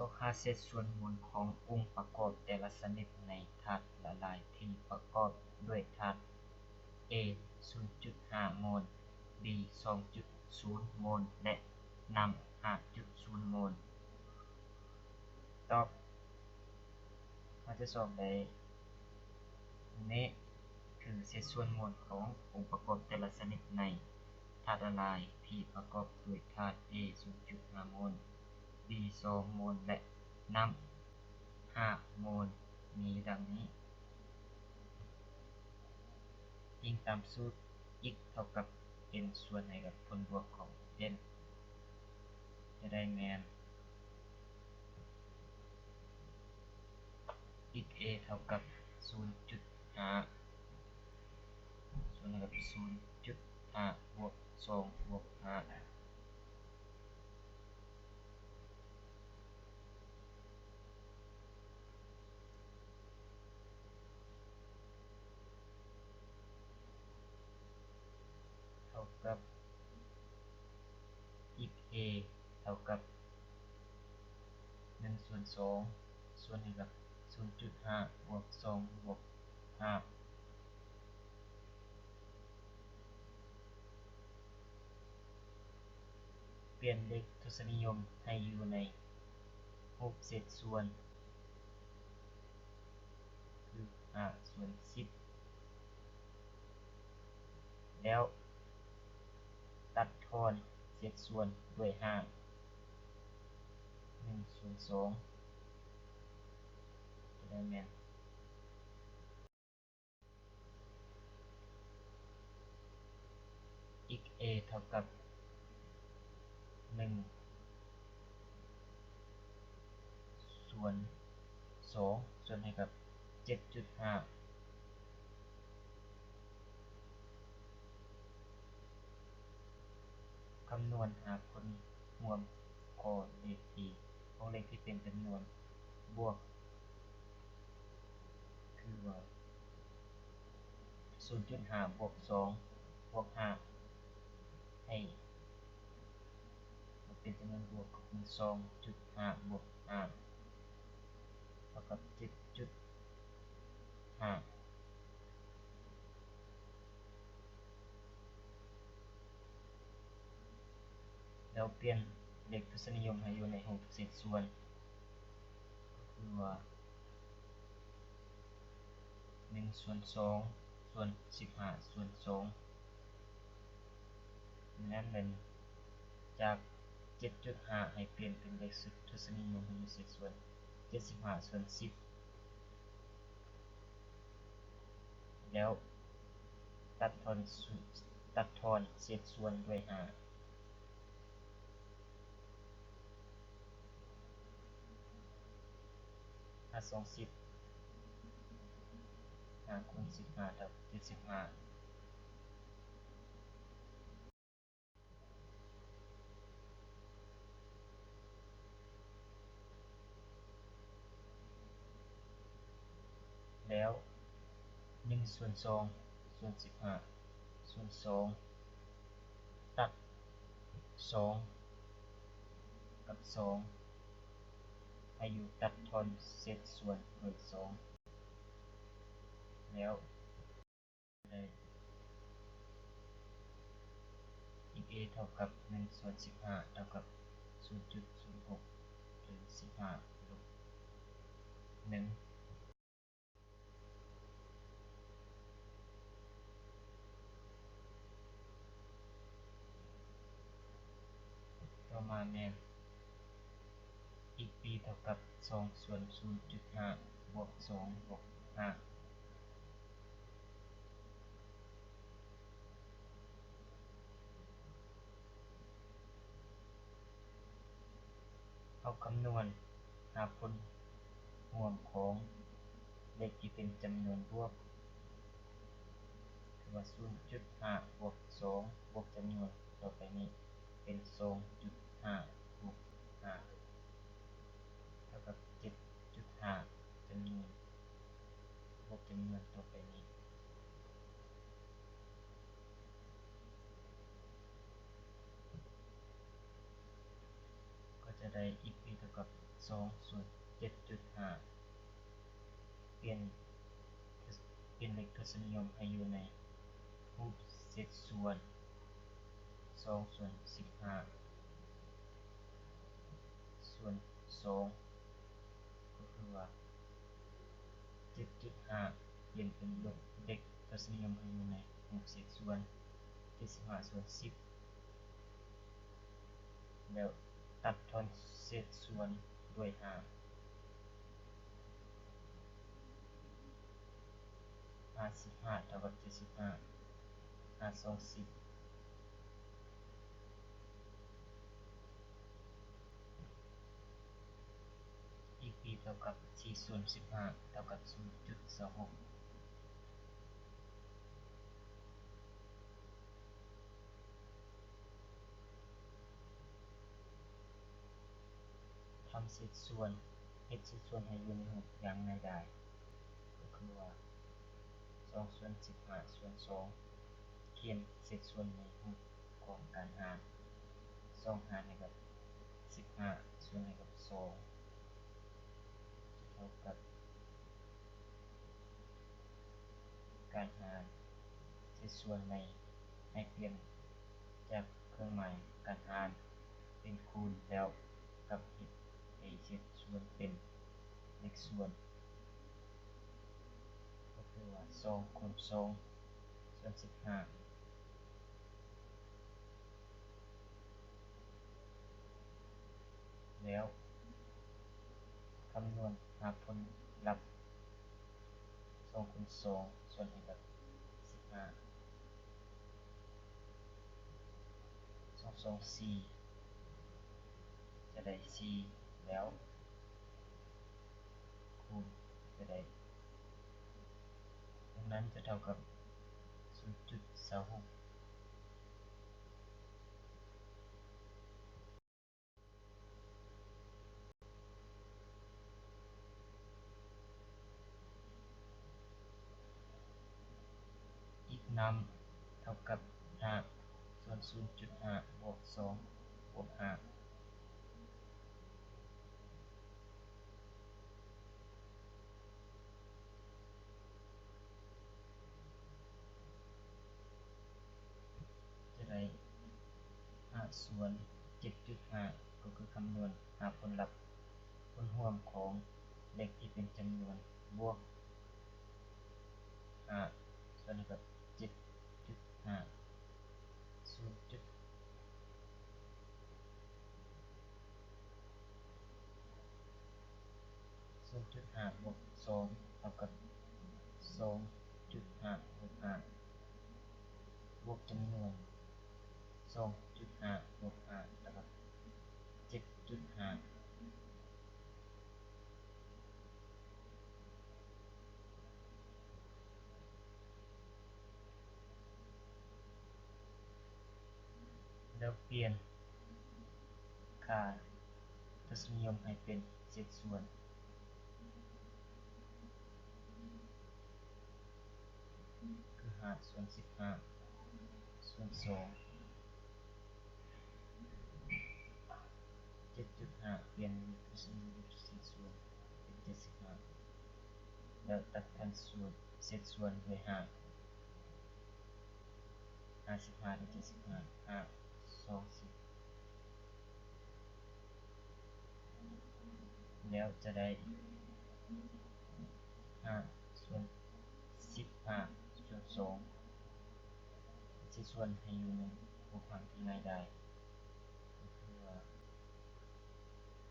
ອກຫາເສດສ່ວນໂມນຂອງອົງປະກອບແຕ່ລະຊະນິດໃນທາດລະລາຍທີ່ປະກອບດ້ວຍທາດ A ສູນຈຸດຫ້າໂມນ, B ສອງຈຸດສູນໂມນ ແລະ ນ້ຳ ຫ້າຈຸດສູນໂມນ. ຕອບ ເຮົາຈະຊອກໄດ້ ນີ້ຄືເສດສ່ວນໂມນຂອງອົງປະກອບແຕ່ລະຊະນິດໃນທາດລະລາຍທີ່ປະກອບດ້ວຍທາດ A ສູນຈຸດຫ້າໂມນ, B ສອງໂມນ ແລະ ນ້ຳ ຫ້າໂມນ ມີດັ່ງນີ້. ອີງຕາມສູດ x ເທົ່າກັບ n ສ່ວນໃຫ້ກັບຜົນບວກຂອງ n ຈະໄດ້ແມ່ນ x a ເທົ່າກັບສູນຈຸດຫ້າ ສ່ວນໃຫ້ກັບສູນຈຸດຫ້າ ບວກສອງ ບວກຫ້າ ເທົ່າກັບ x a ເທົ່າກັບໜຶ່ງສ່ວນສອງ ສ່ວນໃຫ້ກັບສູນຈຸດຫ້າ ບວກສອງ ບວກຫ້າ. ປ່ຽນເລກທົດສະນິຍົມໃຫ້ຢູ່ໃນຮູບເສດສ່ວນ ຄືຫ້າສ່ວນສິບ ແລ້ວຕັດທອນເສດສ່ວນດ້ວຍຫ້າ ໜຶ່ງສ່ວນສອງ ຈະໄດ້ແມ່ນ x a ເທົ່າກັບໜຶ່ງສ່ວນສອງ ສ່ວນໃຫ້ກັບເຈັດຈຸດຫ້າ. ຄຳນວນຫາຜົນຮ່ວມຂໍ້ເລກທີ່ ຂອງເລກທີ່ເປັນຈຳນວນບວກ ຄືວ່າສູນຈຸດຫ້າ ບວກສອງ ບວກຫ້າ ໃຫ້ມັນເປັນຈຳນວນບວກ ກໍຄືສອງຈຸດຫ້າ ບວກຫ້າ ເທົ່າກັບເຈັດຈຸດຫ້າ. ແລ້ວປ່ຽນເລກທົດສະນິຍົມໃຫ້ຢູ່ໃນຮູບເສດສ່ວນ ກໍຄືວ່າໜຶ່ງສ່ວນສອງ ສ່ວນສິບຫ້າສ່ວນສອງ ແມ່ນ ຈາກເຈັດຈຸດຫ້າ ໃຫ້ປ່ຽນເປັນເລກ ທົດສະນິຍົມໃຫ້ຢູ່ເສດສ່ວນເຈັດສິບຫ້າສ່ວນສິບ ແລ້ວຕັດທອນ ຕັດທອນເສດສ່ວນດ້ວຍຫ້າ ຫ້າສອງສິບ ຫ້າຄູນສິບຫ້າເທົ່າເຈັດສິບຫ້າ. ແລ້ວໜຶ່ງສ່ວນສອງ ສ່ວນສິບຫ້າ ສ່ວນສອງ ຕັດສອງກັບສອງ ໃຫ້ຢູ່ຕັດທອນເສດສ່ວນດ້ວຍສອງ ແລ້ວ ໄດ້ x a ເທົ່າກັບໜຶ່ງສ່ວນສິບຫ້າ ເທົ່າກັບສູນຈຸດສູນຫົກ ຫຼື ສິບຫ້າລົບໜຶ່ງ. ຕໍ່ມາແມ່ນ x b ເທົ່າກັບສອງສ່ວນສູນຈຸດຫ້າ ບວກສອງ ບວກຫ້າ. ເຮົາຄຳນວນຫາຜົນຮ່ວມຂອງເລກທີ່ເປັນຈຳນວນບວກ ຄືວ່າສູນຈຸດຫ້າ ບວກສອງ ບວກຈຳນວນຕໍ່ໄປນີ້ ເປັນສອງຈຸດຫ້າ ບວກຫ້າ ເທົ່າກັບເຈັດຈຸດຫ້າ ຈຳນວນ ບວກຈຳນວນຕໍ່ໄປນີ້ ກໍຈະໄດ້ x b ເທົ່າກັບ ສອງສ່ວນເຈັດຈຸດຫ້າ ປ່ຽນ ປ່ຽນເລກທົດສະນິຍົມໃຫ້ຢູ່ໃນຮູບເສດສ່ວນ ສອງສ່ວນສິບຫ້າສ່ວນສອງ ກໍຄືວ່າ ເຈັດຈຸດຫ້າ ປ່ຽນເປັນເລກທົດສະນິຍົມໃຫ້ຢູ່ໃນຮູບເສດສ່ວນ ເຈັດສິບຫ້າສ່ວນສິບ ແລ້ວຕັດທອນເສດສ່ວນດ້ວຍຫ້າ ຫ້າສິບຫ້າເທົ່າກັບເຈັດສິບຫ້າ ຫາສອງສິບ ອີກປີເທົ່າກັບສີ່ສ່ວນສິບຫ້າເທົ່າກັບສູນຈຸດສອງຫົກ ທຳເສດສ່ວນ ເຮັດເສດສ່ວນໃຫ້ຢູ່ໃນຮູບຢ່າງງ່າຍດາຍ ກໍຄືວ່າ ສອງສ່ວນສິບຫ້າສ່ວນສອງ ຂຽນເສດສ່ວນໃນຮູບຂອງການຫານ ສອງຫານໃຫ້ກັບສິບຫ້າ ສ່ວນໃຫ້ກັບສອງ ເທົ່າກັບ ການຫານເສດສ່ວນໃນ ໃຫ້ປ່ຽນຈາກເຄື່ອງໝາຍການຫານເປັນຄູນ ແລ້ວກັບເຮັດໃຫ້ເສດສ່ວນເປັນເລກສ່ວນ ກໍຄືວ່າ ສອງຄູນສອງສ່ວນສິບຫ້າ ແລ້ວຄຳນວນຫາຜົນລັບ ສອງຄູນສອງສ່ວນໃຫ້ກັບສິບຫ້າ ສອງສອງສີ່ ຈະໄດ້ສີ່ ແລ້ວຄູນຈະໄດ້ ດັ່ງນັ້ນຈະເທົ່າກັບສູນຈຸດສອງຫົກ. ອີກນຳເທົ່າກັບຫ້າສ່ວນສູນຈຸດຫ້າບວກສອງບວກຫ້າ ຈະໄດ້ຫ້າສ່ວນເຈັດຈຸດຫ້າ ກໍຄືຄຳນວນຫາຜົນລັບຜົນຮ່ວມຂອງເລກທີ່ເປັນຈຳນວນ ບວກຫ້າສ່ວນໃຫ້ກັບເຈັດຈຸດຫ້າ ສູນຈຸດ ສູນຈຸດຫ້າບວກສອງເທົ່າກັບສອງຈຸດຫ້າບວກຫ້າ ບວກຈຳນວນສອງຈຸດຫ້າບວກຫ້າເທົ່າກັບເຈັດຈຸດຫ້າ. ແລ້ວປ່ຽນຄ່າທົດສະນິຍົມໃຫ້ເປັນເສດສ່ວນ ຄືຫ້າສ່ວນສິບຫ້າສ່ວນສອງ ເຈັດຈຸດຫ້າ ປ່ຽນເລກທັດສະນະຍົມເສດສ່ວນເປັນເຈັດສິບຫ້າ ແລ້ວຕັດທອນສ່ວນເສດສ່ວນດ້ວຍຫ້າ ຫ້າສິບຫ້າ ແລະ ເຈັດສິບຫ້າ ຫ້າ ສອງ ສິບ ແລ້ວຈະໄດ້ຫ້າສ່ວນສິບຫ້າສ່ວນສອງ ເສດສ່ວນໃຫ້ຢູ່ໃນຮູບຮ່າງທີ່ງ່າຍດາຍ ກໍຄືວ່າ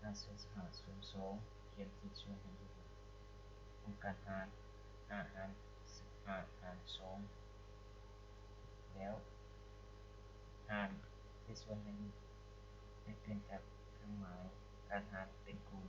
ຫ້າສ່ວນສິບຫ້າສ່ວນສອງ ຂຽນເສດສ່ວນໃຫ້ຢູ່ຂອງການຫານ ຫ້າຫານສິບຫ້າຫານສອງ ແລ້ວຫານເສດສ່ວນໃຫ້ຢູ່ ແລະ ປ່ຽນຈາກເຄື່ອງໝາຍການຫານເປັນຄູນ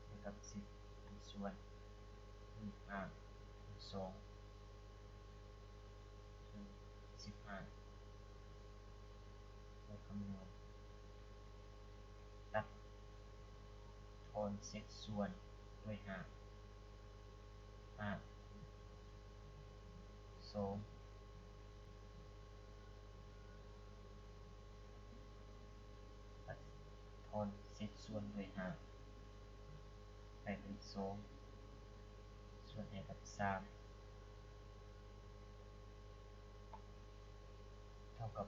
ເທົ່າກັບສິບເປັນສ່ວນ ຄືຫ້າຄູນສອງ ສ່ວນສິບຫ້າ ແລ້ວຄຳນວນ ຕັດທອນເສດສ່ວນດ້ວຍຫ້າ ຫ້າ ສອງ ຕັດທອນເສດສ່ວນດ້ວຍຫ້າ ໃສ່ເປັນສອງ ສ່ວນໃຫ້ກັບສາມ ເທົ່າກັບ